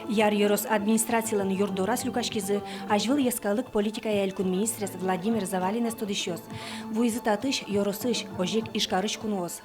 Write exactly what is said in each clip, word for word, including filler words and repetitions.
Яр ёрос администрацилэн юрт дораз люкаськизы азьвыл йӧскалык политикая элькун министрез Владимир Завалинэз тодӥсьёс. Вуизы татысь, ёросысь, озьы ик Ижкарысь куноос.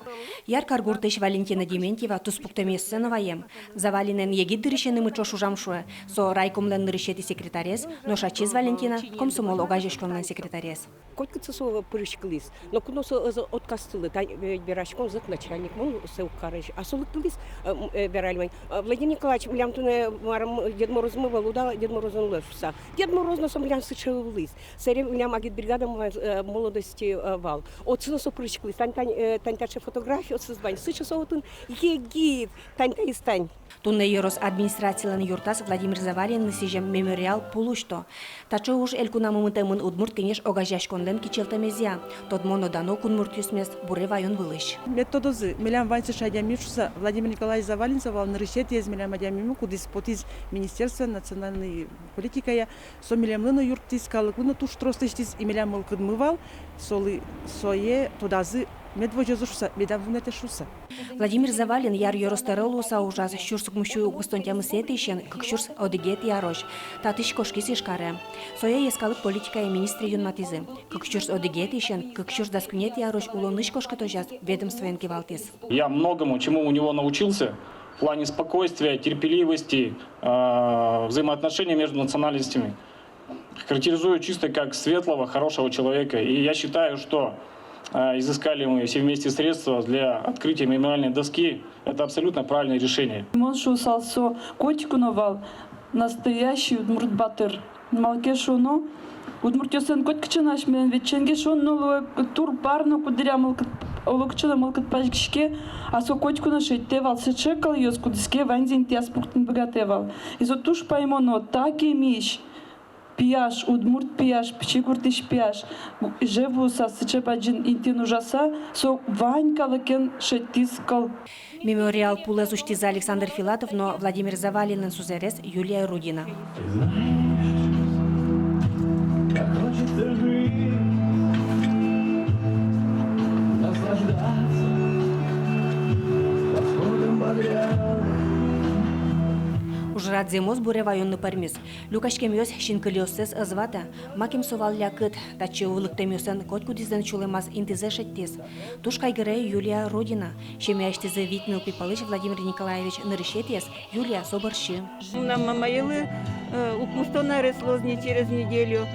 Яр каргуртысь Валентина Дементьева туспуктэмъёссэ но ваем. Завалинэн егит дырысенымы ӵош ужам, шуэ. Со райкомлэн нырысетӥ секретарез, нош ачиз Валентина — комсомол огазеяськонлэн секретарез. Котькытчы со пырыськылӥз. Но куно со ӧз отказтылы, тань, э, вераськом зӧк начальник, мон сое уг кары. А со лыктылӥз, э, м, э, вералэ вань: «Э, Владимир Николаевич, милям туннэ, марым, Дед Морозмы вал, уд-а Дед Морозын луэ?» — шуса. Дед Мороз но со милям сыӵе ӧвӧл. Сэре милям агитбригада, э, «Молодость», э, вал. Отчы но со пырыськылӥз. Тань, тань, э, тань таӵе фотографиосыз вань. Сыӵе со отын егит, тань таиз тань. Туннэ ёрос администрацилэн юртаз Владимир Завалинлы сӥзем мемориал пул усьто. Таӵе уж элькунамы мытэмын Удмурт Кенеш огазеяськонлэн кичӧлтэмезъя. Тодмо но дано кунмуртъёсмес буре ваён вылысь. Мед тодозы, милям вань сыӵе адями шуса. Владимир Николаевич Завалин со вал нырысетӥез милям адямимы, кудӥз потӥз министерствоын, национальной политикая. Со милемлы но юрттӥз, калыклы но туж трос лэсьтӥз, и милям мылкыдмы вал солы, сое тодазы, мед возёзы шуса, медам вунэтэ шуса. Владимир Завалин Яр ёрос тӧро луыса ужаз сюрс укмыссю укмыстон тямысэтӥысен кык сюрс одӥгетӥ арозь. Татысь кошкиз Ижкаре. Сое йӧскалык политикая министр юнматӥзы. Кык сюрс одӥгетӥысен кык сюрс дас куинетӥ арозь улонысь кошкытозяз ведомствоен кивалтӥз. Я многому чему у него научился в плане спокойствия, терпеливости, э, взаимоотношений между национальностями. Характеризую чисто как светлого, хорошего человека. И я считаю, что, э, изыскали мы все вместе средства для открытия мемориальной доски. Это абсолютно правильное решение. Мон шуысал, со котьку но вал настоящий удмурт батыр. Малы ке шуоно, удмуртъёслэн котькыӵе но асьмелэн ведь ченгешон но луэ, турпар но куддыръя мылкыд, олокыӵе но мылкыд пазьгиське, а со котьку но шедьтэ вал сыӵе кылъёс, кудӥз ке ваньзэ интыяз пуктыны быгатэ вал. И со туж паймоно, та кемысь пияш, удмурт пияш, пичи гуртысь пияш, Иже вуыса, сыӵе бадӟым интыын ужаса, со вань калыкен шедьтӥз кыл. Мемориал пулэз усьтӥзы Александр Филатов но Владимир Завалинлэн сузэрез Юлия Рудина. Ужрад зэмос буре ваёнлы пӧрмиз. Люкаськемъёс синкылиоссэс ӧз ватэ. Макем со вал лякыт, татчы вуылыктэмъёслэн котькудӥзлэн сюлэмаз интызэ шедьтӥз. Туж кайгыре Юлия Рудина. Семьяысьтызы вить нылпи пӧлысь Владимир Николаевич нырысетӥез, Юлия со бӧрсьы. Мынам мамаелы, э, укмыстон арес луоз ни через неделю.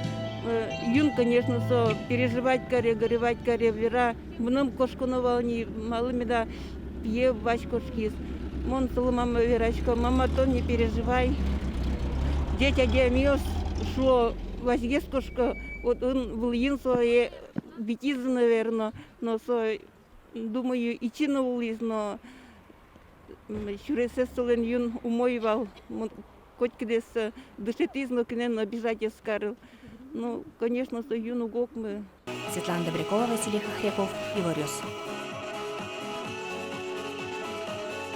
Э, юн, конечно, со переживать каре, горевать каре, вера. Мыным кошконо вал ни, малы меда пие вазь кошкиз. Мон солы, мама, верасько: «Мама, тон не переживай. Ӟеч адямиос, шуо, вазьгес кошко». Вот он вылӥын сое витизы, наверно, но со, думаю, ичи но улӥз, но, м, сюресэз солэн юн умой вал. Мон котькудӥз, э, дышетӥз, но кинэн но обижать ӧз карыл. Ну, конечно, со юн уг окмы. Светлана Добрякова, Василий Хохряков, «Иворъёс».